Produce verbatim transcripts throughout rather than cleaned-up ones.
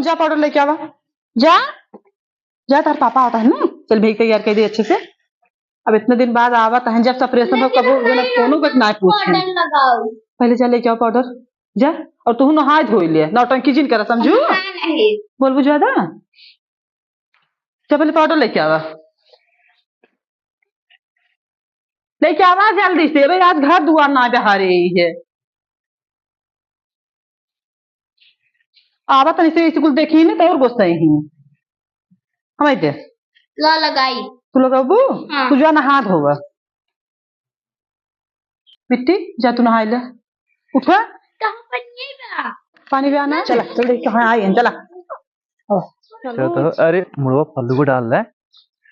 जा पाउडर लेके आवा, जा, जा, तार पापा आवत है ना, चल भई तैयार कर दे अच्छे से। अब इतने दिन बाद आवत है, जब से ऑपरेशन हो, कबो ना कोनो के ना पूछे। पाउडर लगाओ। पहले जा लेके आओ पाउडर, जा। और तू नहाए धोए ले, नौटंकी जिन करा, समझू? हाँ, नहीं। बोलबू ज्यादा। जा पहले पाउडर लेके आवा, लेके आवा जल्दी से। अबे आज घर दुआर ना बहारे ही है। आवा तनी से स्कूल देखी ने तो और गुस्सा ही। हम दे। ला लगाई। तू लगाबू? हाँ। तू जा नहा धोवा। बिट्टी, जा तू नहाई ले। उठा। कहाँ पानी बा? पानी बा ना? चला, चल देख कहाँ आई हैं, चला। ओ, चलो तो, अरे, मुड़वा फल्लू को डाल ले।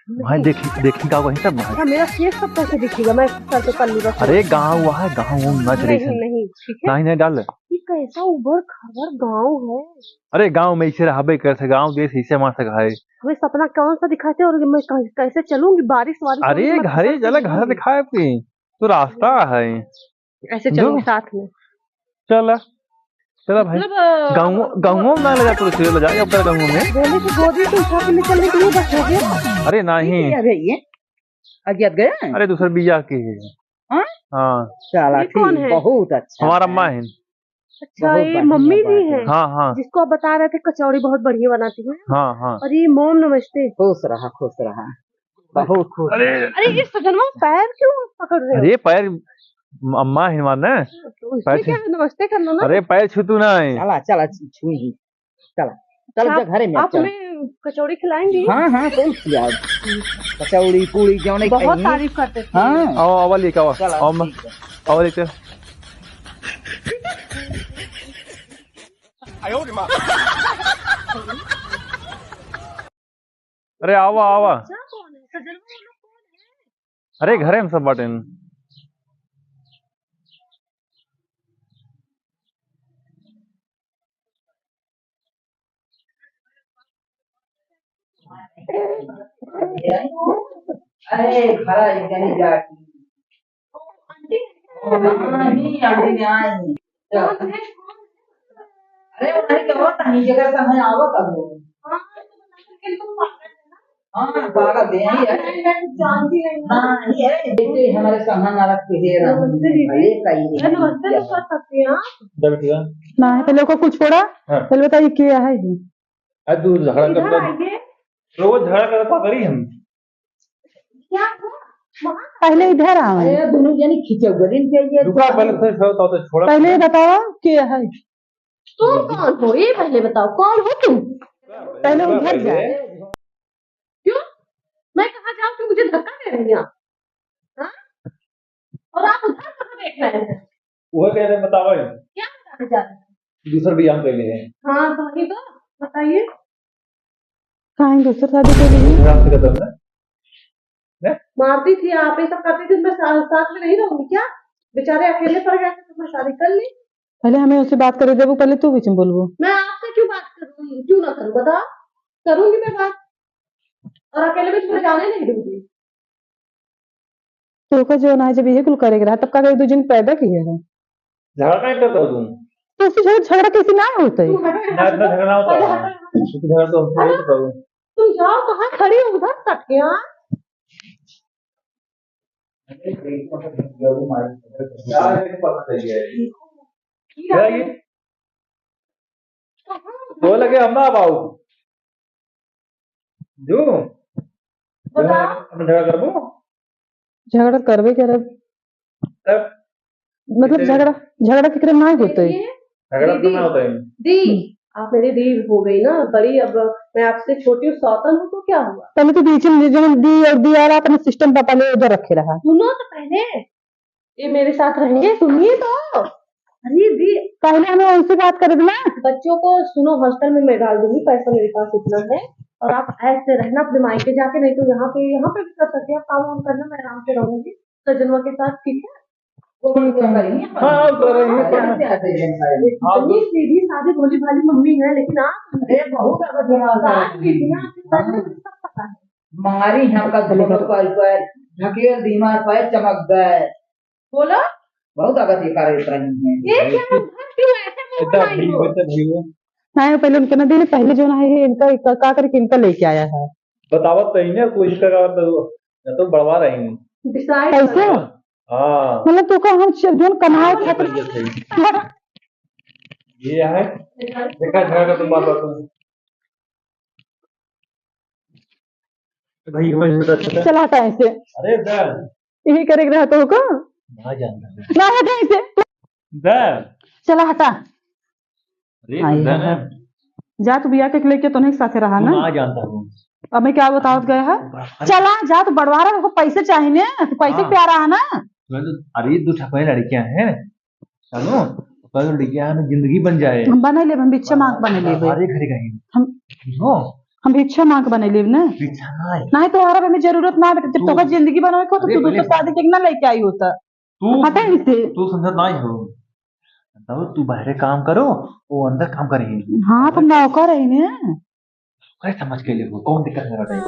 भाई, देखी, देखी का वही सब भाई। हाँ, मेरा फेस सब कैसे दिखेगा? मैं सर पे पल्लू रखूँ। अरे, गाँव हुआ है, गाँव में मत नहीं, रेशन। नहीं, ठीक है? नहीं, नहीं, डाल ले। ये कैसा उबड़ खाबड़ गाँव है? अरे, गाँव में इसे रहबे कैसे? गाँव देश इसे मार सका है। हमें सपना कौन सा दिखाते हैं और मैं कै-, कैसे चलूंगी? बारिश वारिश होगी अरे, तो मैं घरे फिसल चला, घर जाऊंगी। दिखाए अपनी। तो रास्ता है। ऐसे जो चलो साथ में। चला, चला भाई। मतलब, अ, गाँव, गाँव में ना ले जा, तू ले जा, अब गाँव में। बोले तो गोदी से उठा के ले चलने के लिए बस हो गया। अरे नहीं। ये क्या है ये? अज्ञात गया है? अरे दूसर बिया के है। हाँ? हाँ। चला ये ठीक, कौन है? बहुत अच्छा हमारा है। अम्मा है। अच्छा, बहुत ये बढ़िया मम्मी भी बात है। है। हाँ, हाँ। जिसको आप बता रहे थे कचौड़ी बहुत बढ़िया बनाती है। हाँ, हाँ। और ये मोम नमस्ते। खुश रहा, खुश रहा। बहुत खुश। अरे। अरे, ये सजनवा पैर क्यों पकड़ रहे हो? अरे, पैर अम्मा है हमार ना। तो इसमें पैर क्या छू-, है? नमस्ते कर लो ना। अरे, पैर छू तू ना है। चला, चला, छू, छू ही। चला, चला, आप, जा घरे में, आप चला। हमें कचौड़ी खिलाएंगी? हाँ, हाँ, कौन खिलाओ? कचौड़ी, पूड़ी, जौने बहुत खाएंगी। तारीफ करते थे। हाँ। आओ, आवा लेके आवा। चला, आओ, ठीक है। आवा लेके। अरे आवा, आवा। बच्चा कौन है? सजनवा, वो लोग कौन है? अरे घरे में सब बाटेन। अरे घरा एक जनी जाती। हाँ, ही आंटी ने आई। अरे, वही तो होता है, जगह समय आवत अब। हाँ, पागल दे, यही है। नहीं, ये देखते ही हमारे सामान अलग से है, नमस्ते दीदी। भले का ही नहीं। अरे, नमस्ते नहीं कर सकते हैं आप? ना है, पहले ओका कुछ पड़ा? हाँ। पहले बताइए, क्या है ये? आज तू झगड़ा इधर करता, आइए। रोज झगड़ा करता करी हम। क्या हुआ? वहाँ पहले इधर आओ। अरे, दोनों जनी खींचो, गरीब के ये रुका, पहले फिर छोड़, तो छोड़ा। पहले बताओ, के है? तुम कौन हो? ये पहले बताओ, कौन हो तुम? पहले उधर जाओ। क्यों? मैं कहाँ जाऊँ कि मुझे धक्का दे रही हैं आप? हाँ? और आप उधर कहाँ बैठ रहे हैं? वो कह रहे, बताओ। क्या बताने जा रहे हैं? दूसर बियाह कैले हैं। हाँ, तो वही तो, बताइए। काहे दूसर शादी कर ली? दूसर शादी कर दो ना। हैं? मारती थी आप, ये सब करती थी, मैं सा-, साथ में नहीं रहूंगी क्या? बेचारे अकेले पड़ गए थे, तो मैं शादी कर ली। पहले हमें उससे बात करे देबू, पहले तू बीच में बोलबू। मैं आपसे क्यों बात करूंगी, क्यों ना करूँ, बताओ, करूंगी मैं बात, और अकेले में तुम्हें जाने नहीं दूंगी। तोहका जो ना है, जब यही कुल करे के रहा, तब का करे दू जन पैदा किए है? झगड़ा काहे करत हो तुम? तो उससे झगड़ा, झगड़ा कैसे ना होता है? तुम हटो ना, यहाँ से। इतना झगड़ा होता है। अरे, हटो यहाँ से। इतना झगड़ा तो होता है। तुम जाओ, कहाँ खड़ी हो उधर सट के, हाँ? क्या है? क्या ये? तो लगे हम ना आऊ। जो? बताओ। हम झगड़ा करबो? झगड़ा करबे करब। तब? मतलब कैसे? झगड़ा, झगड़ा केकरे ना होते। देखिए, झगड़ा तो दीदी, ना होता है। दी, हम्म। आप मेरी दी हो गई ना बड़ी, अब मैं आपसे छोटी हूँ, सौतन हूँ, तो क्या हुआ? पहले तो बीच में जौन दी और दी आ रहा, अपने सिस्टम पर पहले उधर रखे रहा। सुनो तो पहले, ये मेरे साथ रहेंगे, सुनिए तो। अरे दी। पहले हमें उनसे बात करे दो ना। बच्चों को सुनो, हॉस्टल में मैं डाल दूंगी, पैसा मेरे पास इतना है, और आप ऐसे रहना अपने मायके जाके, नहीं तो यहाँ पे, यहाँ पे भी कर सकते हैं आप काम वाम करना, मैं आराम से रहूंगी सजनवा के साथ, ठीक है? वो भी तो करेंगे। हाँ, हाँ, करेंगे। हाँ, हाँ, हाँ। इतनी सीधी सादी भोली भाली मम्मी है, लेकिन आप अरे, बहुत ज्यादा दिमाग है। साथ में इतना आपके साथ में सब पता है। मारी हमका दोनों पर, पर ढकेल दी, मार पैर चमक गए। बोलो। बहुत आगत ये कार्य कर रही हैं। ये क्या हुआ? क्यों ऐसे मुंह इतना बनाई भी हो? होता भी हो। नहीं, पहले उनके ना देने, पहले जो ना है इनका, इनका का करके इनका लेके आया है। बतावत तो ही ना, कोशिश कर, या तो बढ़वा रही हूँ। Decide कैसे? करो। हाँ। मतलब तो का हम च-, जोन कमाए हाँ, खातिर ये सही। ये है। देखा झगड़ा तुम बात बात में। भाई, भाई, चला हटा ऐसे। अरे सर। यही करे के रहत हो का? ना जानता हूँ। ना हटा ऐसे। सर। चला हटा। अरे, आई बता है। ना। जा, तू बिया के लेके तो नहीं साथे रहा तू ना? ना जानता हूँ। अब मैं क्या बतावत गया है? अरे। चला, जा, तू बंटवारा, हमको पैसे चाहिए ना, तू पैसे हाँ। प्यारा है ना? मैं तो, अरे, दो ठपे लड़कियां हैं, चलो, पर लड़कियां में जिंदगी बन जाए। हम बने लेब, हम भिक्षा मांग बने लेब। हमारे घर का ही। हम, हो? हम भिक्षा मांग बने लेब ना। भिक्षा ना है। नहीं, तोहरा में जरूरत ना है बेटा, जब तू तोहरा जिंदगी बनावे को, तो अरे, तू पहले दूसरा शादी के ना लेके आई होता। तू, हटा इसे। तू समझत नाही हो। तब तू बाहरे काम करो, वो अंदर काम करेंगे। हाँ, तो नौकर है ना। कैसे समझ के लेबो? कौन दिक्कत है बताइए?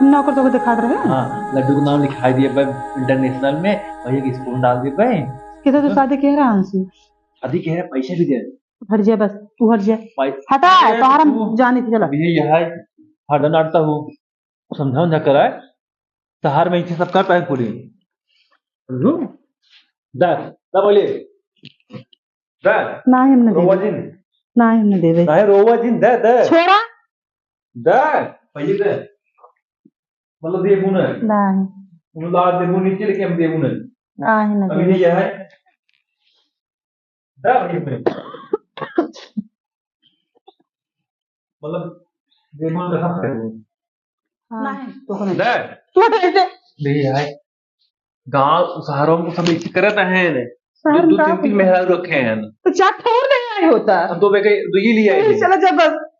हम नौकर तो को दिखात रहे। हाँ, लड्डू का नाम लिखाई दिए भाई इंटरनेशनल में, भैया की स्कूल डाल दिए भाई। किधर तो शादी कह रहा है हमसे? शादी कह रहे, पैसे भी दे। हट जा बस, तू हट जा। भाई, हटा, अरे तोहरा तू जाने थी, चला। भैया, यह है, हटा, डांटता हूँ। समझा उमझा कराए, तहार में इच्छा सबका टाइम पूरी। समझू? दे, दे बोले। दे। ना, हम ना रोवा देबे। जिन। ना, हम ना देबे। नहीं, रोवा जिन, दे, दे। छोड़ा। दे, पहले दे। मतलब, देबू नहीं। नहीं। मतलब, आज देबू नीचे, लेकिन हम देबू नहीं। नहीं, ना अभी देबे। ये है। दे, पहले दे। मतलब, देबू नहीं, कसम से। हाँ। नहीं, तो नहीं। दे। तू हट ऐसे। नहीं आए। गाँव, शहरों में सब ऐसे करत हैं ने। शहर दो, में दो, का तीन, तीन होता? मेहरारू रखे हैं। तो चार ठोर नहीं आए होता। हम तो बेटे दो ही लिए आए अरे, हैं। चला जा बस।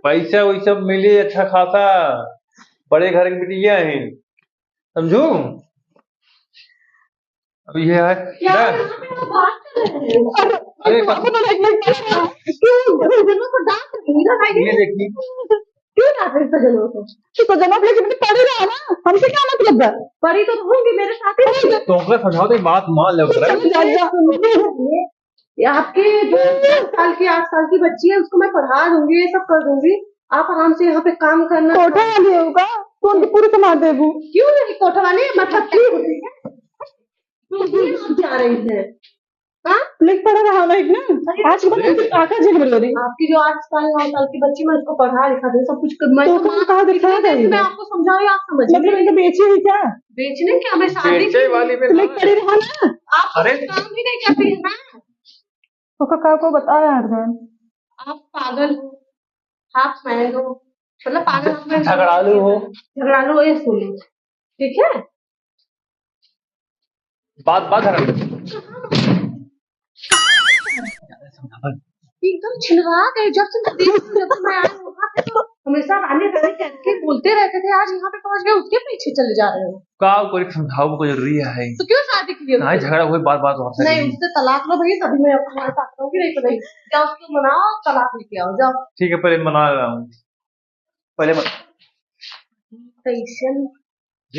पैसा वैसा मिले अच्छा खासा, बड़े घर की बिटिया हैं, समझू? अब ये है, क्या ना? यहाँ पे वो बात कर रहे हैं? अरे, अरे, अरे, बाबू, तो लाइट, लाइट, लाइट, क्यों? क्यों? दोनों को डांट रहे हैं, इधर आइए। ये देखिए। क्यों डांट रहे हैं सज्जनों को? तो सज्जनों को लेके पड़ी रहा ना, हमसे क्या मतलब है? पड़ी तो रहूंगी, मेरे साथ ही रहूंगी। तो ओकरा समझाओ तो बात मान ले ओकरा। चलो, जा, जा। ये आपके जो दस साल की, आठ साल की बच्ची है, उसको मैं पढ़ा दूंगी, ये सब कर दूंगी। आप आराम से यहाँ पे काम करना। कोठा वाली होगा, तो उनकी पूरी कमा देबू। क्यों नहीं कोठा वाली? मतलब, क्यों? क्यों नहीं जा रही है? हाँ? लेके पड़ा रहा ना, एक ना। अरे, आज के बाद उनकी काका जेल में रह रही। आपकी जो आठ साल, नौ साल की बच्ची, मैं उसको पढ़ा लिखा दूँ, सब कुछ कर, मैं तो तो तुम माँ कहाँ दिखा कितने रही दिन से मैं हो? आपको समझा रही हूँ, आप समझ मतलब, नहीं। इनके बेचे ही क्या? बेचने क्या? मैं शादी बेचे की वाली में तो लेके ना। पड़ी रहा ना। आप अरे। काम भी नहीं करते हैं ना। ओका का को बताया हरदम? आप पागल हो, half mad हो, मतलब पागल half mad हो। झगड़ालू हो। झगड़ालू हो, ये सुनो, ठीक है? बात, बात है। एकदम छिनरा गए, जब से मैं देख रही हूँ, जब से मैं आई हूँ, वहाँ पे तो हमेशा रानी, रानी करके बोलते रहते थे, आज यहाँ पे पहुँच गए, उसके पीछे चले जा रहे हो। का कोई समझाओ को जरूरी है? तो क्यों शादी की है नहीं, उससे? झगड़ा हुए, बात, बात वहाँ से नहीं, नहीं। उससे तलाक लो भैया, तभी मैं तुम्हारे साथ रहूंगी, नहीं तो नहीं। जाओ, उसको मनाओ, तलाक लेके आओ, जाओ। ठीक है, पहले मना रहा हूँ, पहले मना। कैसे?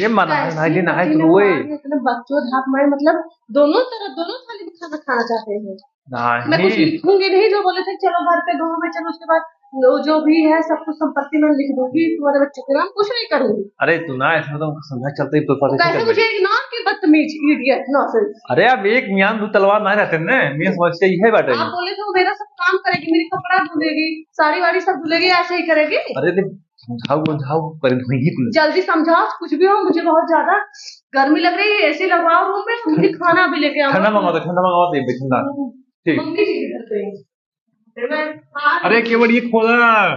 ये मना है, कैसे नहीं, नहीं, पति तो में रोए। मार, इतने बकचोद हाथ मारे, मतलब, दोनों तरफ, दोनों थाली में खाना खाना चाहते हैं। नहीं। मैं कुछ लिखूंगी नहीं, जो बोले थे, "चलो घर पे दो में चलो", उसके बाद वो जो भी है, सब कुछ संपत्ति मैं लिख दूंगी, तुम्हारे बच्चों के नाम कुछ नहीं करूंगी। अरे, तू ना, इसमें तो समझा चलते ही तो पता कैसे चल मुझे रही। Ignore की बदतमीज, idiot, nonsense। अरे, अब एक मियाँ दो तलवार ना रहते ना, मैं समझ से यही बात है। आप बोले थे, "वो मेरा सब काम करेगी, मेरी कपड़ा धुलेगी, साड़ी वाड़ी सब धुलेगी, ऐसे ही करेगी।" अरे, देख, समझाओ, समझाओ, करे धुएंगी कुल। जल्दी समझाओ, कुछ भी हो, मुझे बहुत ज्यादा गर्मी लग रही है, AC लगवाओ room में, मुझे ठंड-, खाना भी लेके आओ। ठंडा मंगा दो, ठंडा मंगा दो, ये ठंडा। हम्म। ठीक। मंगी जी घर पे। फिर मैं आ रही अरे, हूँ। केवड़िया खोला,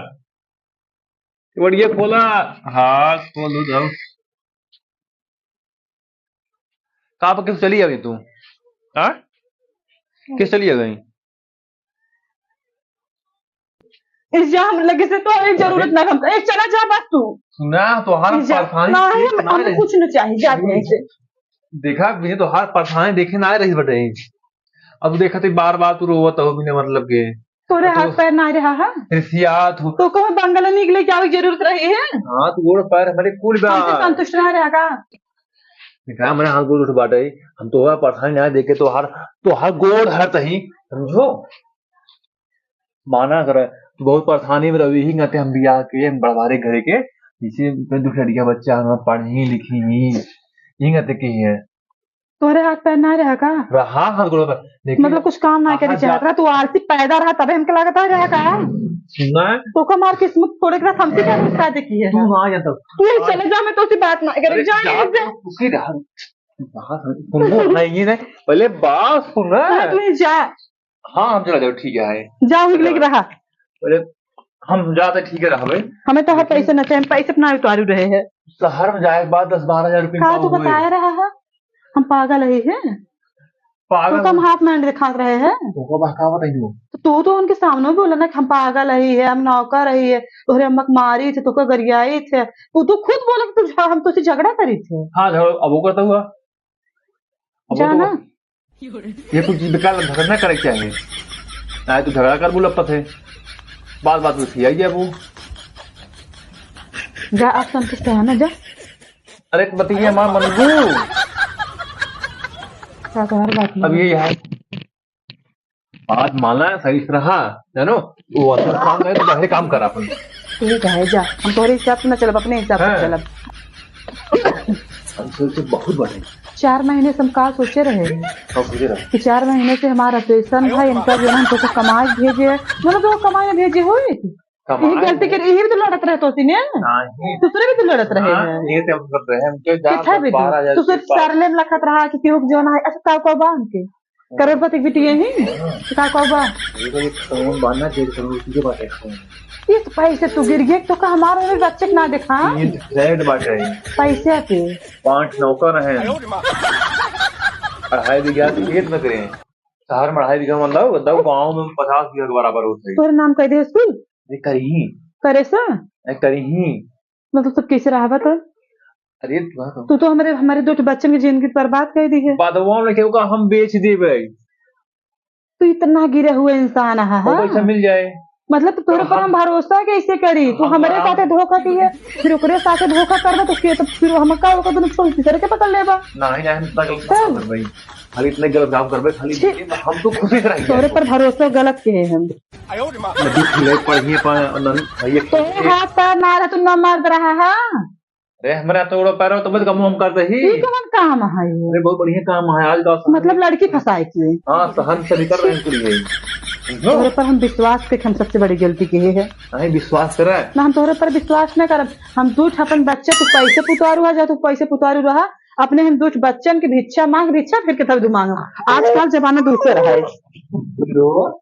केवड़िया खोला। हाँ, खोल दो, जाओ। कहाँ पर किस चली आ गई तू? हाँ? किस चली आ गई? इस जा हम लगे से तो एक जरूरत अरे। ना हमका। एक चला जा बस तू। सुना, तोहार इस जा। परेशानी ना, ठीक हम, ना हमें है। कुछ नहीं चाहिए, जा तू नहीं। ऐसे। देखा, मुझे तोहार परेशानी देखे ना रही बटे। अब देखा, तू बार बार तू रोवत हो बिना मतलब के। तोरे तो हाथ पैर ना रहा है? रिसियात हो। तो कहो बंगला निकले क्या जरूरत रही है? हाथ गोड़ पैर हमारे कुल बा। हमसे संतुष्ट ना रहा का? देखा, हमारे हाथ गोड़ उठ बाटे, हम तोहार परेशानी ना देखे, तोहार, तोहार गोड़ हर तही, समझो? माना कर, बहुत परेशानी में रही ही गते हम बियाह के, हम बड़वारे घरे के, इसे तो दुख लड़किया बच्चा हम पढ़ी लिखी ही, ही गते की है। तोहरे हाथ पैर ना रहा का? रहा हाथ गोड़ पर, लेकिन मतलब कुछ काम ना करी चाहत रहा, तू आलसी पैदा रहा, तबे हमके लागत है रहा का? ना। तो का मार किस्मत तोड़े के साथ हमसे क्या रिश्ता देखी है? तू ना जानता। तू ही चले जा, मैं तोसे बात ना करे, अरे जा जा, यहाँ से। तू की रहा, बात सुन, नहीं, नहीं, पहले बात सुन ना। हाँ, तू ही जा। हाँ, हम चला जाओ, ठीक है, है। जाओ, ही लेके रहा। अरे, हम जाते, ठीक है, रहा भाई। हमें तो हर पैसे न चाहिए, हम पैसे अपना उतारू रहे हैं। शहर में जाए के बाद दस बारह हजार रुपये का तू बताया रहा है? हम पागल ही है। पागल? तो कम हाथ में दिखात रहे हैं। तो को बहकावत है वो? तो तू तो उनके सामने बोला ना कि हम पागल ही है, हम नौकर ही है, तोहरे अम्मा के मारी थे, तोके गरियाई थे, तू तो खुद बोला कि तू झ-, हम तुझसे झगड़ा करी थे। हाँ, झगड़ा अब वो करता हुआ। अब वो तो जाना। ये कुछ बेकार झगड़ा ना करे के चाही। ना तू झगड़ा कर बोला पथे। बात बात में खियाई जाए वो। जा, आप संतुष्ट है ना, जा। अरे बतिया माँ मनबू। का तोहार बात अब नहीं। ये है। बात माना सही से रहा, जानो? वो अपन काम करे तो बाहर काम करा अपन। ठीक है, जा। हम तोहरे हिसाब से ना चलब, अपने हिसाब से हाँ। चलब। हम सोचे बहुत बढ़िया। चार महीने से हम का सोचे रहे हैं? का सोचे रहे? कि चार महीने से हमारा ऑपरेशन है, इनका जो है, हम तो कमाई भेजे, मतलब, वो कमाई में भेजे हुए। कमाई यही गलती में। कर, यही भी तो लड़त रहे तो सीने। नहीं। दूसरे भी तो लड़त रहे हाँ, हैं। ये तो हम कर रहे हैं, हम क्या कितना जान भी बारह हजार तू सिर्फ के पास। सरले में लखत रहा कि क्यों जो ना है, अच्छा, का, का बांध के। करोड़पति की बिटिया ही? हाँ। का कहबा? ये तो एक फोन बांधा, डेढ़ करोड़ की बात है फोन। इस पैसे तू गिर गए तो का हमारा भी बच्चे के ना देखा? ये फ्लैट बाटे। पैसे आते? पाँच नौकर हैं। अढ़ाई बीघा के खेत में करें। शहर में अढ़ाई बीघा मतलब, मतलब गाँव में पचास बीघा के बराबर होता है। तोर नाम कह दे स्कूल? ये करी ही। करे सा? ये करी ही। मतलब, सब कैसे रहा बता? अरे, तू तो तू तो हमारे, हमारे दो ठो बच्चन की जिंदगी बर्बाद कर दी है। बदवा में केहू का हम बेच देबे। तू इतना गिरे हुए इंसान है, वो हाँ? पैसा मिल जाए। मतलब, तो तोरे तो पर हम हम भरोसा कैसे करी? तू हम हमरे आराम साथे धोखा किए, फिर ओकरे साथे धोखा करबा, तो के, तो फिर हम का ओकर दोनों छोड़ तीसरे के पकड़ लेबा? नहीं, नहीं, हम इतना गलत काम तब? करबे। खाली इतने गलत काम करबे, खाली छी। हम तो खुशी से रह तोरे जाए। पर भरोसा गलत के है हम। नदी खुले पढ़िए पर नन-, ये तोरे हाथ पैर ना रहे, तू ना मार रहा है। अरे, हमरा तो ओड़ो पैरो तो मत कमो हम करते ही। ई कौन काम है ये? अरे, बहुत बढ़िया काम है, आज का समय मतलब, लड़की फंसाए की। हाँ, सहन से निकल रहे हैं कुल यही। तोहरे पर हम विश्वास के, हम सबसे बड़ी गलती की है। नहीं, विश्वास करे। ना, हम तोहरे पर विश्वास नहीं करब। हम दू ठो अपन बच्चा, तू पैसे पुतारू है, जा तू पैसे पुतारू रहा, अपने हम दू ठो बच्चन के भिक्षा मांग, भिक्षा फिर के तब दू मांगो। आजकल जमाना दूसर है। हेलो।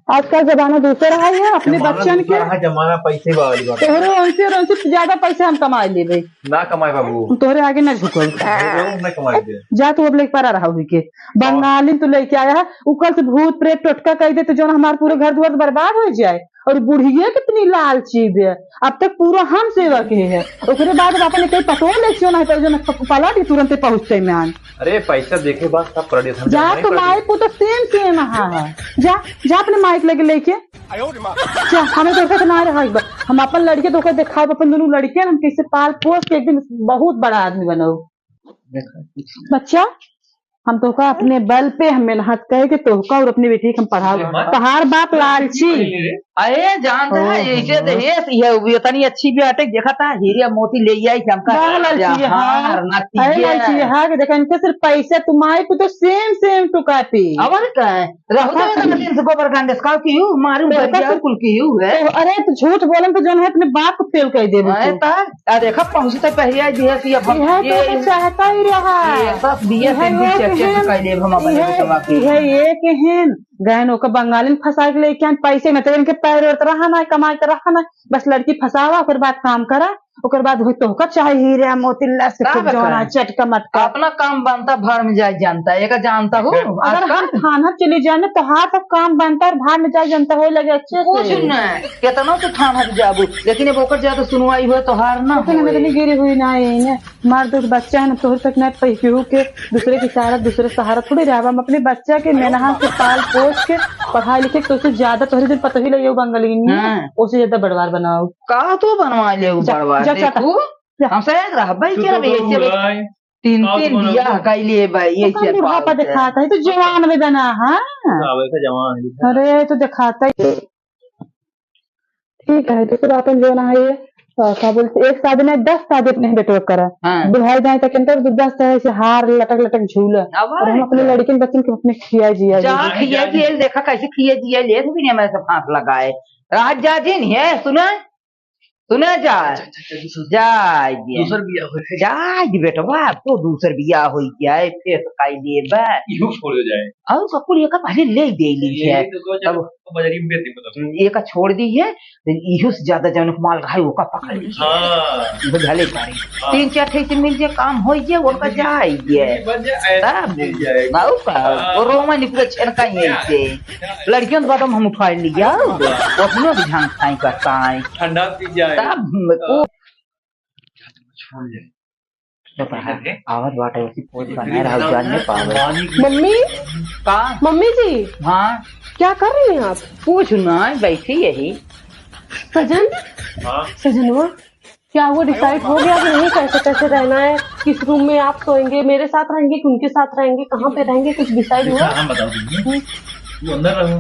आजकल जमाना दूसर है, अपने जमाना बच्चन दूसर के है, जमाना पैसे वाली बात। तोहरे उनसे और उनसे ज्यादा पैसे हम कमा लेबे। ना कमाए बाबू। हम तोहरे आगे ना झुकब। अरे, ना कमाए दे। जा तू अब लेके परा रहा हुई के। बंगाली तू लेके आया है, उ कल से भूत प्रेत टोटका कह दे तो जौन हमार पूरे घर दुआर बर्बाद हो जाए। और बुढ़िया कितनी लालची बे, अब तक पूरा हम सेवा के है। ओकरे बाद अब अपने कहीं पतो ले क्यों ना है, तो जौन पलट के तुरंते पहुँचते में आन। अरे, पैसा देखे बाद सब कर दिया था, जा, नहीं तो कर माई दिया। पुत सेम सेम है। जा, जा अपने माई के लगे लेके। जा, हमें तो ना रहा एक बार। हम अपन लड़के तो ओके दिखाओ, अपन दोनों लड़के हम कैसे पाल पोस के एक दिन बहुत बड़ा आदमी बनो। बच्चा, हम तोहका अपने बल पे हम मेहनत कहे के तोहका और अपनी बेटी के हम पढ़ाओ। अरे माँ। तोहार बाप लालची। अरे जानत है, ओहो। ऐसे दहेज ये हुई, इतनी अच्छी भी आटे, देखा था, हीरे मोती ले आई, चमका वाह, लालची, हाँ। हार, नथिया। अरे लालची, हाँ, कि देखा, इनके सिर्फ पैसे, तुम्हारे को तो same, same to copy। और का है? रहू दे, हाँ। तो दिन से गोबर गांडे से काव की हूँ, मारू तो बरिया का कुल की हूँ है। तो, अरे, तो झूठ बोलन तो जौन है, अपने बाप को फेल कर देबो अरे तू। ता, आ देखा, पहुँची तो पहले आई दिया कि अब हम ये है तो ये, मैं चाहता ही रहा। ये सब दिया ये से है भी ये चर्चा के तो कर देब हम अपने ये, बेटवा के। ये है ये के हैं, गहन ओकर बंगालिन फंसा के लेके आन, पैसे में तो इनके पैर ओर तो रहा ना, कमाई तो रहा ना, बस लड़की फंसावा, ओकर बाद काम करा, ओकर बाद वही तोहका चाहे हीरे मोती लस का खूब बताएं? जौना चटका मटका। अपना काम बनता, भाड़ में जाए जानता है, एका जानता हो? अगर आजकल हम थाना चली जाए ना, तो हाथ का काम बनता और भाड़ में जाए जानता हो लगे अच्छे कुछ से। नहीं, कितना तो थाना भी जाबू, लेकिन अब ओकर ज्यादा सुनवाई हुआ तो हार ना लेकिन हम होए। इतनी गिरी हुई ना है ना, हमार दो बच्चा है ना, तोहर तक ना पैकेहू के दूसरे की सहारा, दूसरे सहारा थोड़े रहबा। हम अपने बच्चा के मेहनत से पाल पोस के पढ़ाई लिखे, तो उससे ज्यादा तोहरे दिन पतोही ले बंगलिन हाँ। उससे ज्यादा बड़वार बनाओ। का तो बनवा ले वो जा, बड़वा, जा, जा, देखू, जा। हम सही रहबै तू क्या तो बे, कहू ऐसे बे? बुलाए, तीन, का तीन तो बियाह बनवा? कइले बा, ये तो कम चार बुढ़ापा पाँच है। दिखाता है, तो जवान में बना, हाँ? तो अब ऐसा जवान है। अरे, तो दिखाता है। ठीक है, तो फिर अपन जो ना है ये, अ, का बोलते, एक शादी नहीं, दस शादी अपने बेटवा करा। हाँ। दुल्हाई जाए तक अंतर दस चाहे से हार लटक लटक झूला। अब और हम है अपने क्या? लड़किन बच्चन के अपने खिया जिया जा जी। खिया जिया, देखा कैसे खिया जिया, ले भी नहीं हमारे सब हाथ लगाए। राज जा जी नहीं है, सुना? सुना जा। अच्छा, अच्छा, अच्छा, दूसर, जाए दिया। दूसर बियाह होई है। जाए दे बेटवा, तो दूसर बियाह होई जाए, फिर तो खाई लेबा। इहो छोड़ दे जाए। और का कुल एका पहले ले दे ली ये है। तो दो जगह तब तो बजारी में बेच दे, मतलब। एका छोड़ दी है, तो इहो से ज्यादा जौन माल रहा है, ओका पकड़ ली। हाँ। बुझले तारी। हाँ। तीन चार ठे से मिल जे, काम होई जे, ओका जाए दे। बन जाए, तब मिल जाए। बाबू का, हाँ। वो रोमा निकले छेन का ही है इसे। लड़कियों के बातों में हम उठाए लिया, वो अपनों के झांक खाई करता है। ठंडा पी जाए। तब हमको छोड़ ले। पता है, आवत बाटे उसी पोज बनाए रहा, जान नहीं पावे। मम्मी, का? मम्मी जी, हाँ? क्या कर रही हैं आप? कुछ ना, बैठी यही। सजन? हाँ? सजनवा, क्या वो डिसाइड हो गया कि नहीं, कैसे कैसे रहना है, किस रूम में आप सोएंगे, मेरे साथ रहेंगे कि उनके साथ रहेंगे, कहाँ पे रहेंगे, कुछ डिसाइड हुआ? हम बताओ तुमने। हम्म। वो अंदर रहो,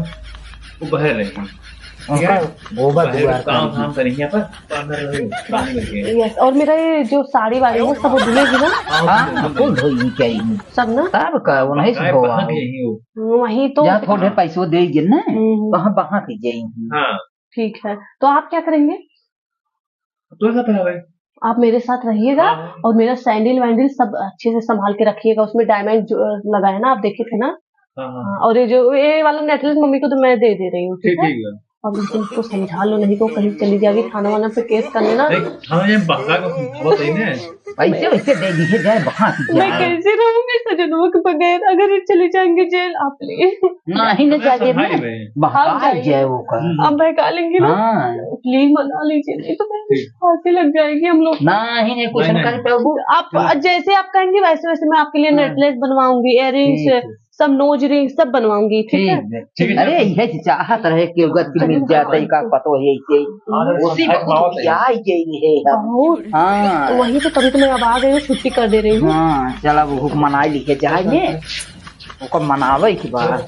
वो बाहर रहे। उनका वो बात बाहर हुआ काम था। धाम करेंगे अपन, तो अंदर रहो, काम करके। यस, और मेरा ये जो साड़ी वाड़ी है, सब वो धुलेगी ना? हाँ, हाँ, बिल्कुल। कुल धोई चाहिए। सब ना? तब का, वो नहीं से गाय धोआ बहक हो। यही हो। वही तो। जहाँ थोड़े पैसों दे गिर ना, हम्म। वहाँ बहक जाएंगी। हाँ। ठीक है, तो आप क्या करेंगे? तो ऐसा पहनावे। आप मेरे साथ रहिएगा हाँ, हाँ। और मेरा सैंडल वैंडल सब अच्छे से संभाल के रखिएगा, उसमें डायमंड जो, अ, लगा है ना, आप देखे थे ना? हाँ, हाँ, हाँ, हाँ। और ये जो, ये वाला नेकलेस मम्मी को तो मैं दे दे रही हूँ, ठीक ठीक, है? ठीक है। और लेकिन उसको समझा लो, नहीं तो कहीं चली जाएगी थाना वाना पे केस करने ना। नहीं, थाना में बहका को समझाओ सही ने। वैसे, वैसे दे दीजिए, जाए बहक मैं जाए। कैसे रहूंगी सजनों के बगैर, अगर ये चली जाएंगे जेल, आप ले। नहीं, नहीं, जाए जेल में। बहका जाए वो का। आप बहका लेंगे ना? हाँ। प्लीज मना लीजिए, नहीं तो मैं ठीक। फांसी लग जाएगी हम लोग। नहीं, नहीं, कुछ नहीं, नहीं कर पाऊंगी। आप जैसे आप कहेंगे वैसे, वैसे मैं आपके लिए हाँ। नेकलेस बनवाऊंगी, इयररिंग्स, ठीक है। सब नोज रिंग सब बनवाऊंगी, ठीक है? ठीक है, ठीक है। अरे, यह चाहत रहे कि उगत की मिल जाए, तो का पतो है इसे। हाँ, उसी बहुत बहुत है। क्या ये है हम। बहुत। हाँ। वही तो, तभी तो मैं अब आ गई हूँ, छुट्टी कर दे रही हूँ। हाँ, चला वो हुक्म मनाए लिखे जाए ने। ओकर मनावे की बात।